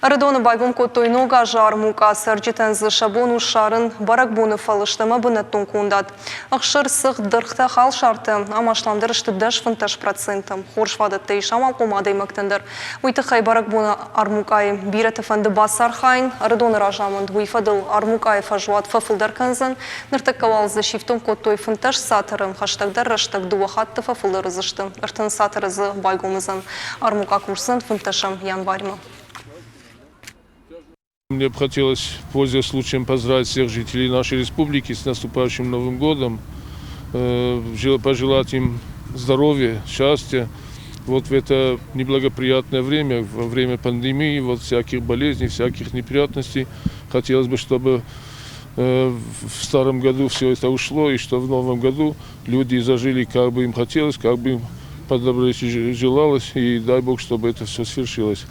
Ӕрыдоны байгом кодтой Ног азы армукъа. Цӕрджытӕн дзы сӕ бон у ссарын бӕрӕгбоны фӕлыст ӕмӕ бынӕттон кондад. Ӕхсыр, цыхт, дыргътӕ, халсартӕ ам асламдӕр сты 10-15 проценты. Хорз фадӕттӕ ис амалхъом адӕймӕгтӕн дӕр. Уый тыххӕй бӕрӕгбоны армукъайы бирӕты фӕнды бацархайын. Ӕрыдоны разамынд уый фӕдыл армукъайы фӕзуат фӕфылдӕр кӕндзӕн. Ныртӕккӕ уал дзы сифтонг кодтой 15 цатыры. Хӕстӕгдӕр рӕстӕг дыууӕ хатты фӕфылдӕр уыдзысты. 30 цатыры дзы байгом уыдзӕн. Армукъа кусдзӕн 15 январьмӕ. Мне бы хотелось, пользуясь случаем, поздравить всех жителей нашей республики с наступающим Новым годом, пожелать им здоровья, счастья. Вот в это неблагоприятное время, во время пандемии, вот всяких болезней, всяких неприятностей, хотелось бы, чтобы в старом году все это ушло и что в новом году люди зажили, как бы им хотелось, как бы им по доброте желалось, и дай Бог, чтобы это все свершилось.